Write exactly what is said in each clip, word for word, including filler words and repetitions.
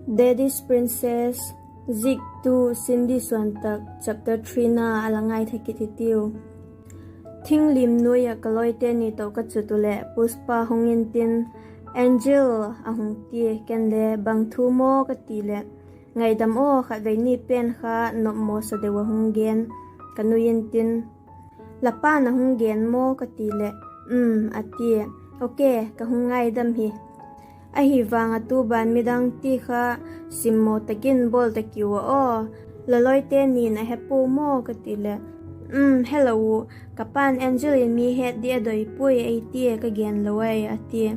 Daddy's Princess, ziktu Cindy Suantak, chapter three na a la ngaitha kit hitiu. Thinglim nuai ah ka lawite ni tawh ka chut uh leh Pushpa hung intin, Angel, a hung tia, ken le bang thu maw ka ti leh, ngaidam aw, khatvei ni pen kha nopmawsa deu a hung gen, ka nui intin, la pa'n a hung gen maw ka ti leh, um, a tia, okay, ka hung ngaidam hi. Ahi vang a tu ban midang ti kha simmaw tak in bawl ta kiu a aw, la lawite ni'n a he pua maw ka ti leh, um, he lo uh, ka pa'n Angel in mi het di a doi puai ei tia ka gen lo ai, a tia.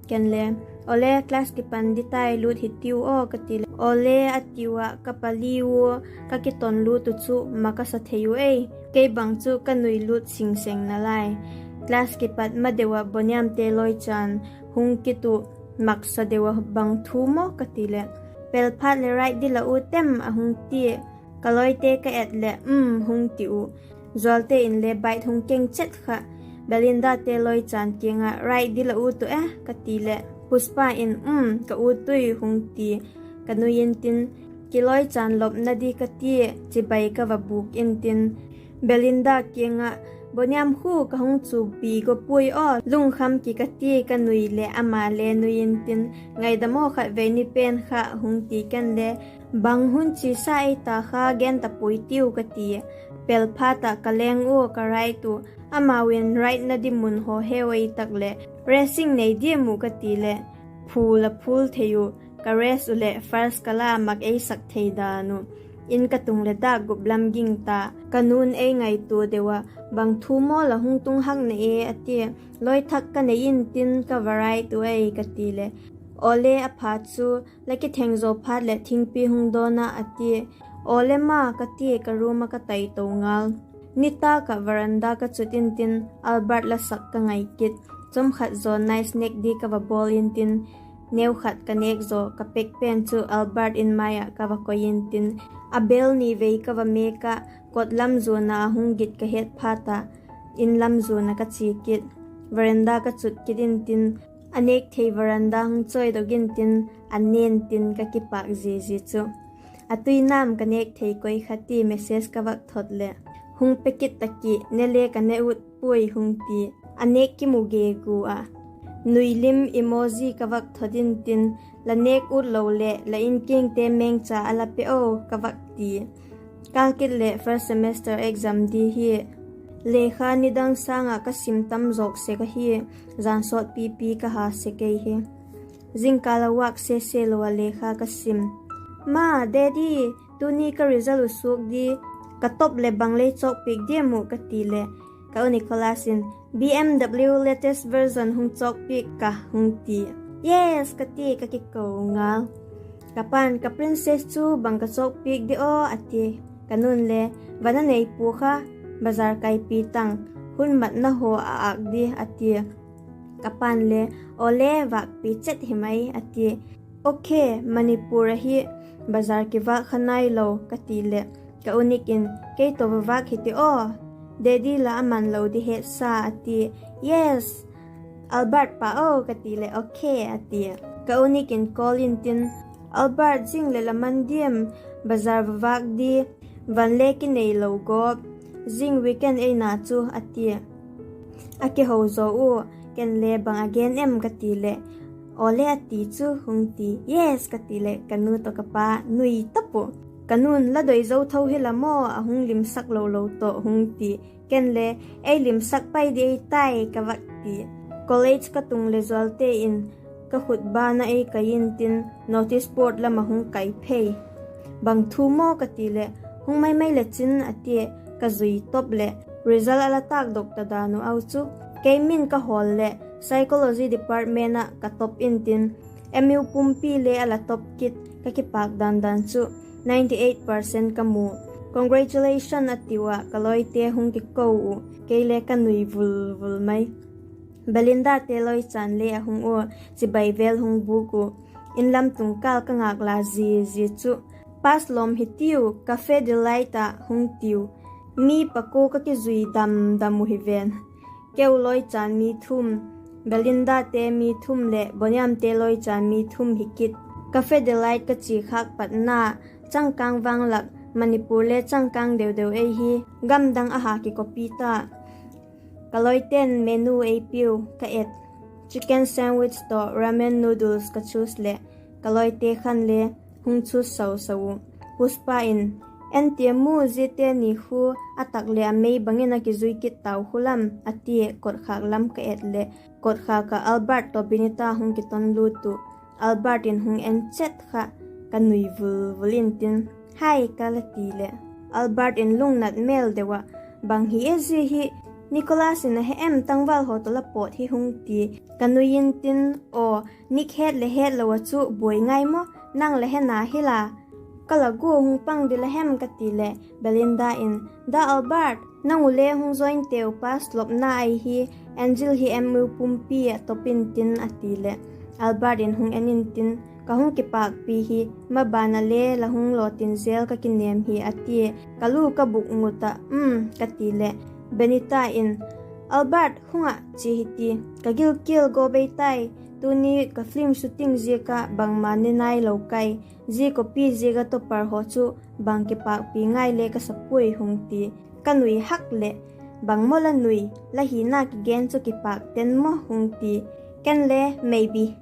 Ken le, awle, class kipan di tai, lût hitiu aw ka ti leh, awle, a tiu ah ka pali ua, ka kiton lût uh chu ma ka sa thei uh ei, kei bang chu ka nui lût sing seng nalai. Class kipat ma deu ah Boniamte lawichan hung kit uh, maksa deu ah bang thu maw ka ti leh, pel phat leh ride di la u tem a hung tia, ka lawite ka et leh, um, hung ti uh. Zualte inle bike hung keng chet kha, Belindate lawichan kiang ah ride di la u tu e ka ti leh, Pushpa in, um, ka u tui hung ti, ka nui intin, kilawichan lopna di ka tia chibai ka va bûk intin, Belinda kiang ah, Boniam khu ka hung chupi go puai aw, lungkham ki ka tia ka nui leh ama le nui intin, ngaidam aw, khatvei ni pen kha hung ti, ken le, bang hun chia sa ei ta kha gen ta puai tiu ka ti. Pel phat ah ka leng ua ka ride uh, amau in ridena di mun haw heu ei tak leh, racing nei diam uh ka ti leh, phul a phul thei uh, ka race uh leh first ka la mak ei sak thei dan uh. In ka tung leh dâk gup lam ging ta, ka nu'n ei ngaitua deu ah, bang thu maw la hung tung hak na e a tia, lawi thak ka nei intin ka va ride uh ei ka ti leh, awle, a pha chu, la kitheng zaw phat leh thingpi hung dawn ah a tia, awle ma ka tia ka room ah ka tai to ngal. Nitâk ah veranda ka chut intin Albert la sak ka ngai kit, chawmkhat zaw nice nêk di ka va bawl intin, neukhat ka nêk zaw ka pek pen chu Albert in mai ah ka va koi intin, a bel ni vei ka va mêk ah, kot lam zuan a a hung git ka het phat ah, in lam zuan ah ka chia kit, veranda ka chut kit intin, a nêk thei veranda hung chawidok intin, a nen tin ka kipâk zia zia chu. A tui nam ka nêk thei koi kha ti message ka vak thot leh, hung pe kit ta ki, ne le ka ne ut puai hung ti, a nêk kimu gegu ah. Nui lim emoji ka vak thot intin, la nêk ut lo leh la in kiangte mengcha a la pe o ka vak ti. Kâl kit leh first semester exam di hi. Lekha nidang sâng ah ka sim tam zawk sek ahi, jan sawt pipi ka ha sek ei hi. Zingkâl a vâk sese lo ah lekha ka sim. Ma, Daddy, tuni ka result uh suak di, ka top leh bang lei chawkpiak diam uh ka ti leh, ka u Nicholas in, B M W latest version hung chawkpiak ka hung ti. Yes ka ti ka kiko ngal. Ka pa'n, ka princess chu bang ka chawkpiak di aw a ti. Ka nu'n le, va na nei pua kha, bazar kaipi tang, hun matna haw a âk di a ti. Ka pa'n le, awle, vâkpi chet hi mai a ti. Okay, Manipur ahi, bazar kivâk kha nailo ka ti leh, ka u Nick in, kei tawh va vâk hi ti aw, Daddy la a man lo di hetsa a ti. Yes, Albert pa o ka ti leh, okay a ti. Ka u Nick in call intin, Albert, zing leh la man diam, bazar va vâk di, van le kineilo gawp, zing weekend ei na chu a ti. A kiho zaw ua, ken le bang a gen em ka ti leh, awle a ti chu hung ti, yes ka ti leh ka nu tawh ka pa nui ta pua. Ka nu'n, la doi zo tho hi la maw, a hung limsak lo lo tawh hung ti. Ken le, ei limsak pai di ei tai ka vak ti. College ka tung leh zualte in ka khut ban ah ei kai intin notice board lam ah hung kai phei. Bang thu maw ka ti leh, hung mai mai le chin a tia, ka zui top leh result a la tâkdok ta dan uh au chu. Kei min ka hawl leh psychology department ah ka top intin, M U pumpi le a la top kit, ka kipâk dan dan chu ninety eight percent ka mu. Congratulation a tiu ah ka lawite hung kiko uh, kei le ka nui vul vul mai. Belindate lawichan le a hung ua, chibai vel hung bûk uh. In lam tung kâl ka ngâk la zia zia chu, pass lawm hitiu, Cafe Delight ah hung tiu. Mi pakua ka kizui dam dam uh hi ven. Keu lawichan mi thum, Belindate mi thum leh Boniamte lawichan mi thum hi kit. Cafe Delight ka chia khâk patna, changkâng vang lak, Manipur le changkâng deu deu ei hi, gam dang a ha kikopi ta. Ka lawite'n menu ei piau, ka et. Chicken sandwich tawh ramen noodles ka choose leh, ka lawite khan le hung choose sau sau uh. Pushpa in, En ti a mu, ziate ni khu a tak leh a mei bangin a kizui kit tau khu lam, a tia kotkhâk lam ka et leh, kotkhâk ah Albert tawh Binita hung kiton lut uh. Albert in hung en chet kha, ka nui vul vul intin, Hi, ka la ti leh, Albert in lungnat mêl deu ah, Bang hi e zia hi, Nicholas in a he em, tangval haw tawh la pawt hi, hung ti. Ka nui intin, Aw, Nick het leh het lo ah chu buai ngai maw, nang la he na hi la. Ka la gua hung pang di la hem, ka ti leh Belinda in, Da Albert, nang u le hung join teu, pass lopna ahi, Angel hi M U pumpi ah top intin, a ti leh Albert in hung en intin, Ka hung kipâkpi hi, maban ah le la hung lawtin zel ka kinêm hi, a tia ka lu ka buk ngut ah, Um, ka ti leh Benita in, Albert, hung ah chia hi ti, ka gilkial gaw bei tai, tuni ka film shooting ziak ah bangma ne nailo kai, zia copy ziak ah topper haw chu bang kipâkpi ngai le ka sa puai, hung ti. Ka nui hak leh, Bang maw la nui, la hina kigen chu kipâk ten maw, hung ti. Ken le, Maybe.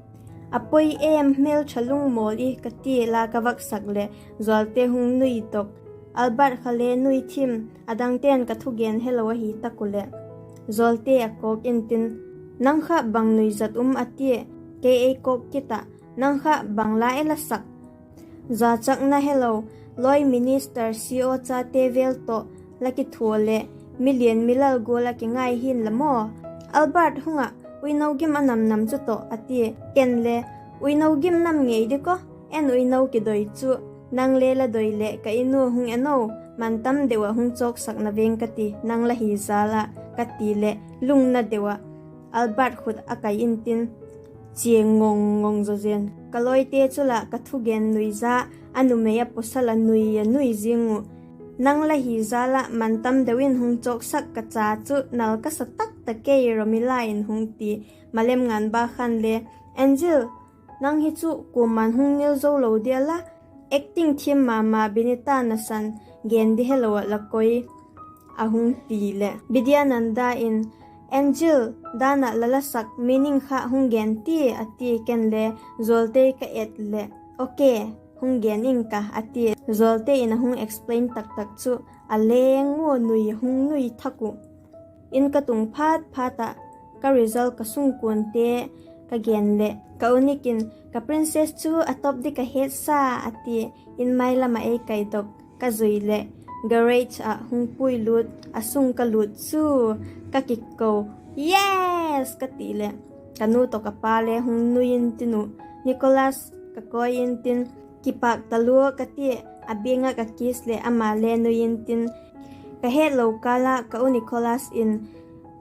A poi em, hmeltha lungmawl i, ka ti la ka vaksak leh Zualte hung nui dok. Albert kha le nui thim, a dangte'n ka thugen helo ahi tak uh leh. Zualte a kawk intin, Nang kha bang nuizat um, a tia, kei ei kawk kit ah, Nang kha bang la e la sak? Zachakna helo, lawi minister C E O chate vel tawh la kithua leh milian milal gual ah kingai hi'n la maw? Albert, hung ah, Uino gim a nam nam chu tawh, a tia. Ken le, Uino gim nam ngei di kaw, en uino kidoi chu, nang le la doi leh ka In ua hung en o, man tam deu ah hung chawksakna veng ka ti, nang la hi jal ah, ka ti leh lungna deu ah Albert khut a kai intin, chia ngong ngong zaw zen. Ka lawite chu lah ka thugen nuiza, a numei a pawsal a nui a nui zing uh. Nang la hi jal ah man tam deu in hung chawksak ka cha chu nal ka sa tak tak ei, Romila in hung ti. Malem Nganba khan le, Angel, nang hi chu kuama'n hung nil zo lo dia la, acting thiam ma ma, Binita nasan gen di helo ah la koi, a hung ti leh Bidyananda in, Angel, dan ah la la sak meaning kha hung gen ti, a ti. Ken le Zualte ka et leh, Okay, hung gen ing ka, a ti. Zualte in a hung explain tak tak chu a leng ua nui a hung nui thak uh. In ka tung phat phat ah ka result ka sungkuante ka gen leh ka u Nick in, Ka princess chu a top di ka hetsa, a ti. In mai lam ah ei kaidok ka zui leh garage ah hung pui lut, a sung ka lut chu ka kiko, Yes! ka ti leh ka nu tawh ka pa le hung nui intin uh, Nicholas ka koi intin, Kipâk talua, ka ti. A biang ah ka kiss leh ama le nui intin, ka hetlo kâl ah ka u Nicholas in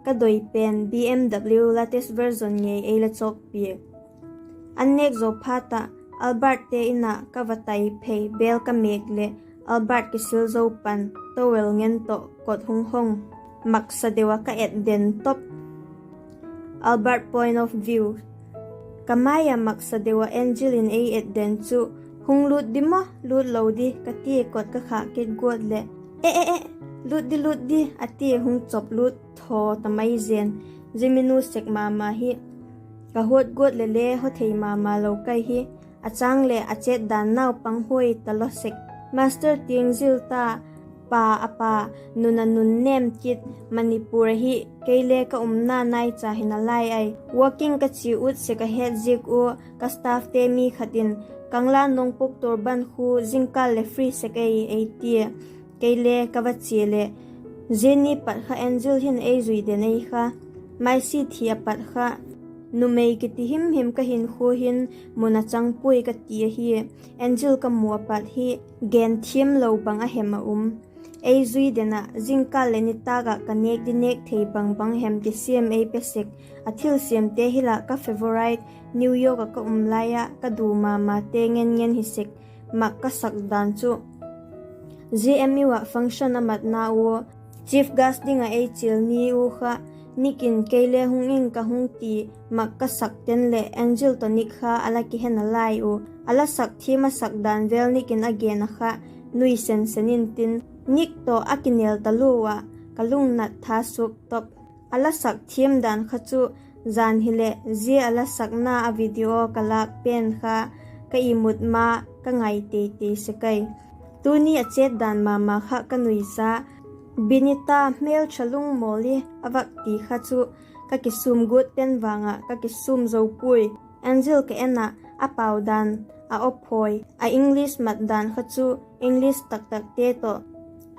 ka doi pen B M W latest version ngei ei la chawkpiak. An nêk zaw phat ah Albertte In ah ka va tai phei, bêl ka mêk leh Albert kisil zo pan, towel ngen tawh kot hung hong, maksa deu ah ka et den top. Albert point of view. Ka mai ah maksa deu ah Angel in ei et den chu, Hung lût di maw, lût lo di, ka ti kot ka khâk kit guat leh, E e e, lût di lût di, a ti hung chop lût thaw ta mai zen. Zia mi nu sek ma ma hi, ka huat guat leh le hawthei ma ma lo kai hi. A châng leh a chet dan naupang huai ta law sek. Master tiang zil ta, pa a pa, nun a nun nêm kit, Manipur ahi, kei le ka umna naicha hi nalai ai. Walking ka chia ut sek a het ziak ua ka staffte mi khat in, Kangla Nongpok Turban khu zingkal leh free sek ei, ei tia. Kei le ka va chia leh, Zia ni pat kha Angel hin ei zui den ei kha, Maisi thi a pat kha numei kiti him him ka hinkhua hin mun a chang puai ka ti ahi. Angel ka mu a pat hi gen thiam lo bang a hem a um. Ei zui den ah zingkal leh nitâk ah ka nêk di nêk thei bang bang hem kisiam ei pe sek. A thilsiamte hi lah ka favourite, New York ah ka um lai ah ka du ma mate ngen ngen hi sek. Mak ka sak dan chu, J M U ah function a matna ua, chief guest ding ah ei chial ni u kha, Nick in kei le hung ing ka hung ti, mak ka sak ten leh Angel tawh Nick kha a la kihen a lai uh. A la sak thiam a sak dan vel Nick in a gen a kha, nui sen sen intin, Nick tawh a kinel talua ah ka lungnat tha suak top. A la sak thiam dan kha chu, zan hileh zia a la sakna a video ka lâk pen kha ka imut ma ka ngai tei tei sek ai. Tuni a chet dan ma ma kha ka nuisa. Binita hmel tha lungmawl i a vak ti kha chu ka kisûm guat ten vang ah ka kisûm zo puai. Angel ka en ah, a pau dan a awphawi, a English mat dan kha chu English tak takte tawh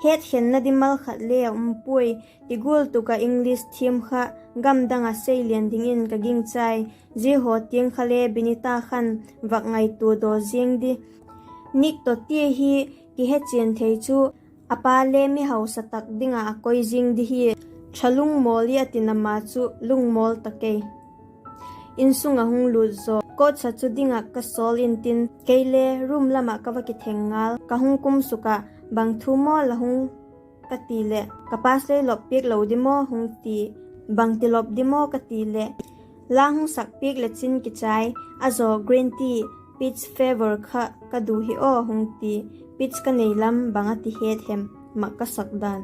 hetkhenna di mal khat le a um puai. Ti gual tuk ah English thiam kha gam dang ah seilian dingin ka gingchai. Zia haw tiang kha le Binita khan vak ngaitua daw ziang di. Nick tawh tia hi kihechian thei chu, a pa le mi hausa tak ding ah a koi zing di hi. Tha lungmawl i a tina ma chu lungmawl ta kei. Insung ah hung lût zaw, coat sa chu ding ah ka sawl intin, kei le room lam ah ka va kitheng ngal. Ka hung kum suk ah, bang thu maw la hung, ka ti leh, ka pass lei lop piak lo di maw hung ti, bang ti lop di maw ka ti leh, la hung sak piak le chin kichai, a zaw green tea, peach flavor kha ka du hi aw hung ti, peach ka nei lam bang a ti het hem, mak ka sak dan.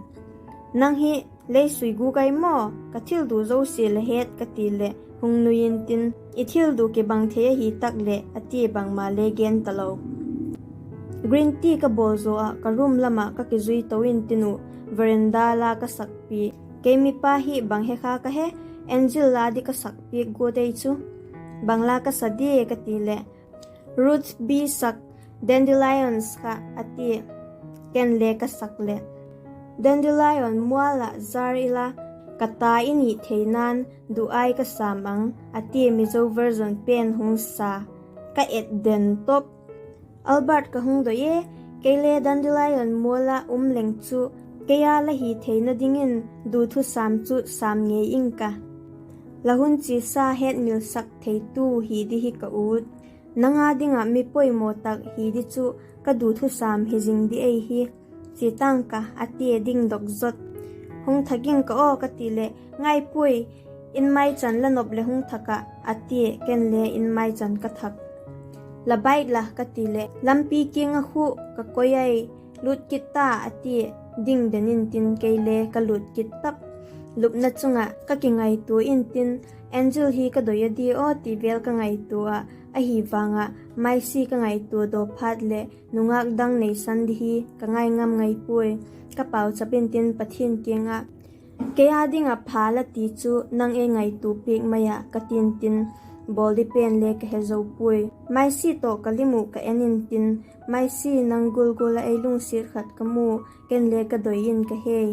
Nang hi lei sui gûk ai maw, ka thil du zosia la het ka ti leh hung nui intin, i thil du kibang thei ahi tak leh a ti, bangma le gen talo. Green tea ka bawl zaw ah ka room lam ah ka kizui to intin uh, veranda la ka sakpi. Kei mipa hi bang he kha ka he, Angel la di ka sak piak guat ei chu. Bang la ka sa dia ka ti leh, Roots bi sak, dandelions kha a tia. Ken le ka sak leh, dandelion mual ah zar i la, ka ta i nih thei nan, du ai ka sam ang a tia, Mizo version pen hung sa. Ka et den top. Albert ka hung doi e, kei le dandelion mual ah um leng chu, kei a la hi theina dingin du thusam chu sam ngei ing ka. La hun chiasa hetmil sak theitu hi di hi ka ut. Nang a ding ah mi poimaw tak hi di chu ka du thusam hi zing di ei hi. Chia tang ka a tia dingdok zot. Hung thak ing ka aw ka ti leh, ngai puai, in mai chan la nop leh hung thak ah a tia, ken le in mai chan ka thak. La bike la ka ti leh, lampi kiang ah khu ka koi ai, lût kit ta a tia, ding den intin kei le ka lût kit tap. Lupna chung ah ka kingaitua intin, Angel hi ka doi a dia aw ti vel ka ngaitua ah, ahi vang ah Maisi ka ngaitua daw phat leh nungak dang neisan di hi ka ngai ngam ngai puai. Ka pauchap intin Pathian kiang ah, kei a ding ah pha la ti chu nang ei ngaitua piak mai ah ka tin tin, bawl di pen le ka he zo puai. Maisi tawh ka lim uh ka en intin, Maisi, nang gual gual ah ei lungsiat khat ka mu, ken le ka doi in ka hei.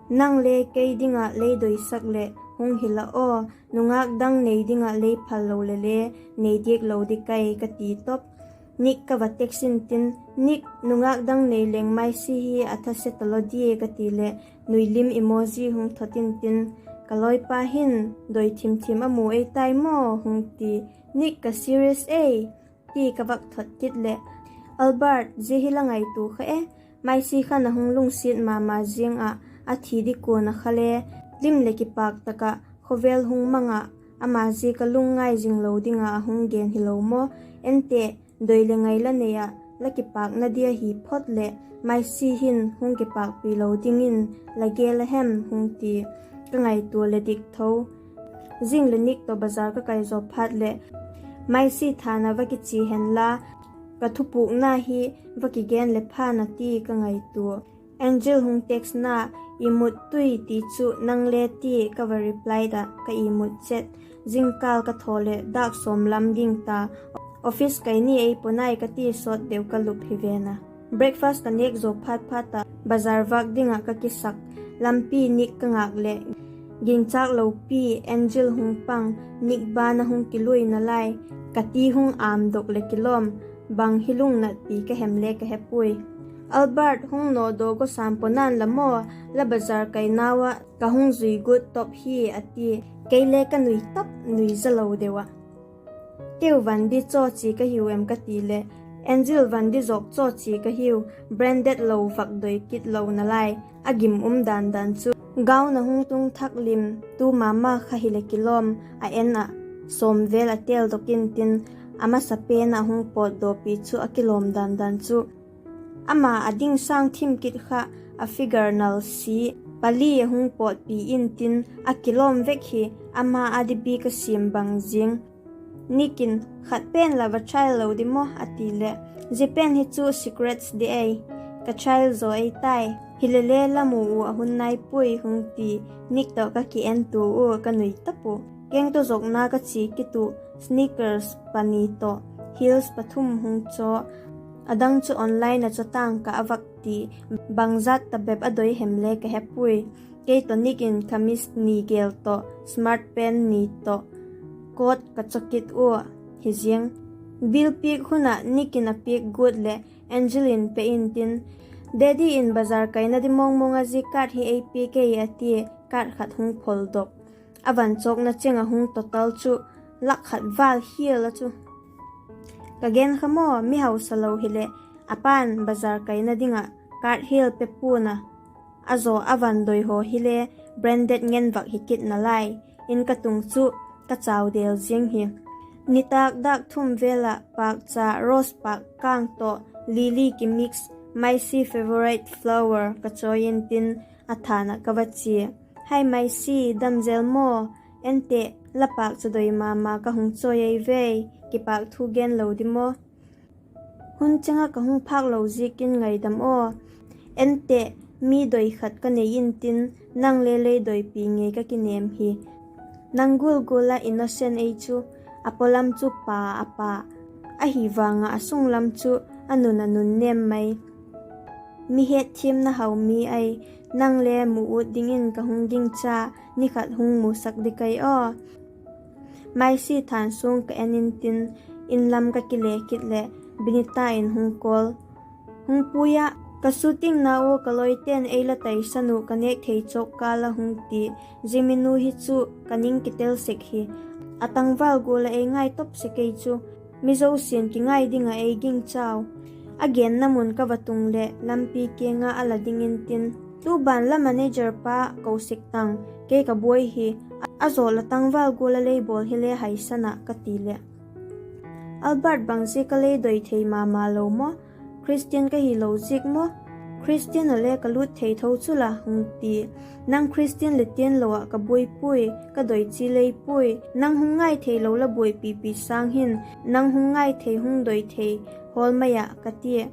Nang le kei ding ah lei doisak leh hung hi la aw, nungak dang nei ding ah lei phal lo le le nei diak lo di kai ka ti top. Nick ka va text intin, Nick, nungak dang nei leng Maisi hi a thase talo dia ka ti leh, nuilim emoji hung thot intin, ka lawipa hin doi thim thim a mu ei tai maw hung ti, Nick ka serious ei, ti ka vak thot kit leh, Albert, zia hi la ngaitua kha e, Maisi khan a hung lungsiat ma ma ziang ah a thi di kuan a kha le, lim leh kipâk tak ah khawvel hung mang ah, ama zia ka lungngai zing lo ding ah a hung gen hilo maw, en te, doi leh ngai la nei ah la kipâkna dia hi phot leh, Maisi hin hung kipâkpi lo dingin la gel a hem hung ti, ka ngaitua leh dik tho. Zing leh Nick tawh bazar ka kai zaw phat leh, Maisi thân ah va kichia hen la, ka thupukna hi va kigen leh phan a ti ka ngaitua. Angel hung textna, imut tui ti chu nang le ti ka va reply ah ka imut chet. Zingkâl ka thaw leh dâk sawm lam ging ta, office kai ni ei pua nai ka ti sawt deu ka lup hi ven a. Breakfast ka nêk zaw phat phat ah bazar vâk ding ah ka kisak. Lampi Nick ka ngâk leh, gingchâk lopi Angel hung pang, Nick ban ah hung kiluai nalai, ka ti hung âmdok leh kilawm, bang hi lungnatpi ka hem le ka he puai. Albert, hung nawdaw gawsam pua nan la maw, la bazar kainau ah ka hung zui gut top hi a ti, kei le ka nui tap nui za lo deu ah. Keu van di chaw chi ka hiu em ka ti leh, Angel van di zawk chaw chi ka hiu, branded lo vak doi kit lo nalai, a gim um dan dan chu. Gown a hung tung thak lim, tu mama kha hileh kilawm a en ah, sawm vel a têldok intin, a masapen ah hung pawtdawpi chu a kilawm dan dan chu. Ama a ding sâng thim kit kha, a figure nal si, pali a hung pawtpi intin, a kilawm vek hi, ama a dibi ka siam bang ziang. Nick in, khat pen la va try lo di maw a ti leh, zia pen hi chu secrets di ei, ka try zaw ei tai, hilele la mu uh a hun nai puai hung ti, Nick tawh ka ki en tua ua ka nui tap uh. Keng tawh zawkna ka chia kit uh, sneakers pani tawh, heels pathum hung chaw, a dang chu online ah chaw tâng ka a vak ti, bangzat ta bep a doi hem le ka he puai. Kei tawh Nick in kamis ni gel tawh, smart pant ni tawh, coat ka chaw kit ua, hi ziang. Bill piak hun ah Nick in a piak guat leh Angel in pe intin, Daddy in bazar kaina di mawngmawng ah zia card hi ei piak ei a tia, card khat hung pholdok. A van chawkna cheng ah hung total chu, lak khat vâl hial a chu. Ka gen kha maw, mi hausa lo hileh, a pa'n bazar kaina ding ah card hial pe pua'n a, a zaw a van doi haw hile, branded ngen vak hi kit nalai, in ka tung chu, ka chau del ziang hi. Nitâk dâk thum vel ah pâkcha rose pâk kâng tawh, lily ki mix, Maisi favourite flower ka chawi intin, a thân ah ka va chia. Hai Maisi, dam zel maw? Enteh, la pâkcha doi ma ma ka hung chawi ei ve, kipâk thu gen lo di maw? Hun cheng ah ka hung phâk lo ziakin ngaidam aw. Enteh, mi doi khat ka nei intin, nang le lei doipi ngei ka kinêm hi. Nang gual gual ah innocent ei chu, a pawlam chu pa a pa, ahi vang ah a sung lam chu a nun a nun nêm mai. Mi hetthiamna hau mi ai, nang le mu ut dingin ka hung gingcha, ni khat hung musak di kai aw. Maisi thân suang ka en intin, in lam ka kile kit leh, Binita in hung call. Hung pui ah, ka shooting na ua ka lawite'n ei la taisan uh, ka nêk thei chawk kâl ah hung ti, zia mi nu hi chu ka ning kitel sek hi, a tangval gual ah ei ngai top sek ei chu, mi zosia'n kingai ding ah ei gingchau. A genna mun ka va tung leh lampi kiang ah a la ding intin, tu ban la manager pa ko sek tang, kei ka buai hi, a zaw la tangval gual ah lei bawl hile haisan ah ka ti leh, Albert, bangzia ka lei doi thei ma ma lo maw? Christian ka hilo ziak maw? Christian ah le ka lût thei tho chu la, hung ti. Nang Christian le tian lo ah ka buai puai, ka doi chi lei puai, nang hung ngai theilo la buaipipi sâng hin, nang hung ngai thei hung doi thei hawl mai ah, ka tia.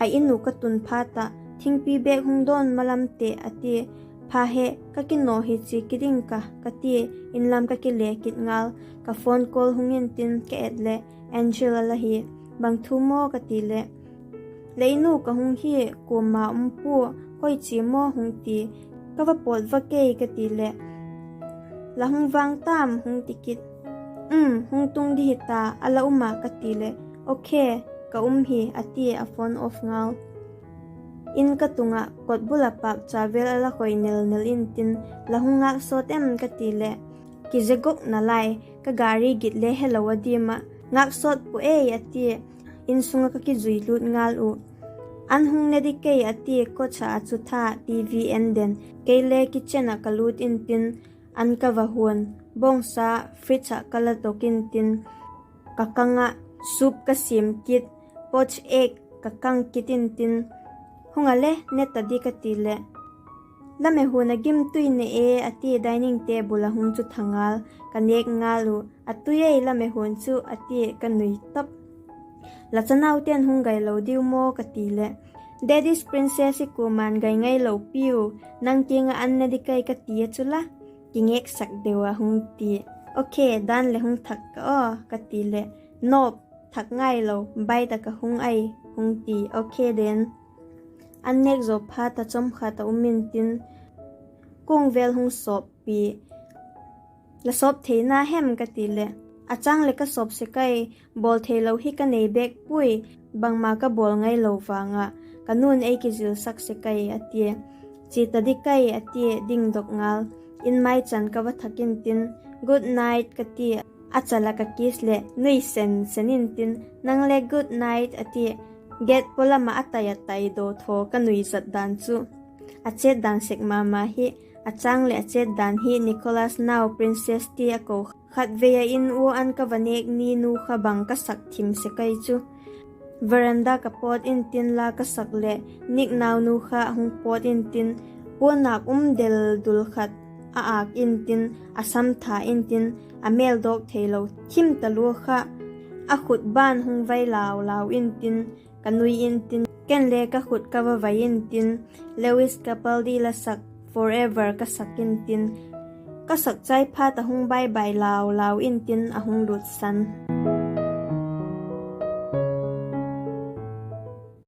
A in uh ka tun phat ah, thingpi bêk hung dawn ma lam teh, a tia. Pha he, ka kinaw hi chia kit ing ka, ka tia, in lam ka kile kit ngal, ka phone call hung intin ka et leh, Angel a la hi. Bang thu maw? ka ti leh, Lei nu ka hung hi, kuama um pua, koi chia maw? hung ti. Ka va pawt va kei, ka ti leh, La hung vang tam? hung ti kit. Um, hung tung di hita, a la um ah, ka ti leh, Okay, ka um hi, a tia a phone off ngal. In ka tung ah kotbul ah pâkcha vel a la khoi nel nel intin, La hung ngâk sawt em? ka ti leh, Kize gok nalai, ka gari git le helo a diam ah, ngâk sawt pu ei, a tia. In sung ah ka kizui lût ngal uh. An hung ne di kei, a tia, coach ah a chu tha, TV en den, kei le kitchen ah ka lût intin, an ka va huan, bawngsa fridge ah ka la dok intin, ka kang ah soup ka siam kit, poached egg ka kang kit intin, Hung a le, ne ta di, ka ti leh, La me huan a gim tui ne e, a tia, dining table ah hung chu tha ngal, ka nêk ngal uh, A tui ei la me huan chu, a tia, ka nui tap. La chanaute'n hung gai lo diu maw? ka ti leh, Daddy's princess hi kuama'n gai ngailo piu, nang kiang ah an ne di kai, ka ti a chu la, kingêksak deu a hung ti. Okay, dan leh hung thak ka aw, ka ti leh, Nawp, thak ngailo, bite ah ka hung ai, hung ti. Okay then. An nêk zaw phat ah chawm khat a um intin, Kuang vel hung sawppi, La sawp theina hem? ka ti leh, A châng leh ka sawp sek ai, bawl theilo hi ka nei bêk puai, bangma ka bawl ngailo vang ah, ka nu'n ei kizilsak sek ai, a tia. Chia ta di kai, a tia, dingdok ngal. In mai chan ka va thak intin, Good night, ka tia, a chal ah ka kiss leh nui sen sen intin, Nang le good night, a tia. Gate paw lam ah a tai a tai daw thaw ka nuizat dan chu. A chet dan sek ma ma hi, A châng leh a chet dan hi Nicholas nau Princess ti a ko kha. Khatvei ah in ua an ka va nêk ni nu kha bang ka sak thim sek ai chu. Veranda ka pawt intin la ka sak leh Nick nau nu kha a hung pawt intin, puannâk um del dul khat a âk intin, a sam tha intin, a mêl dawk theilo thim talua kha a khut ban hung vai lau lau intin, ka nui intin, ken le ka khut ka va vai intin, Lewis Capaldi la sak Forever ka sak intin, ka sak chai phat a hung bye bye lau lau intin a hung lutsan.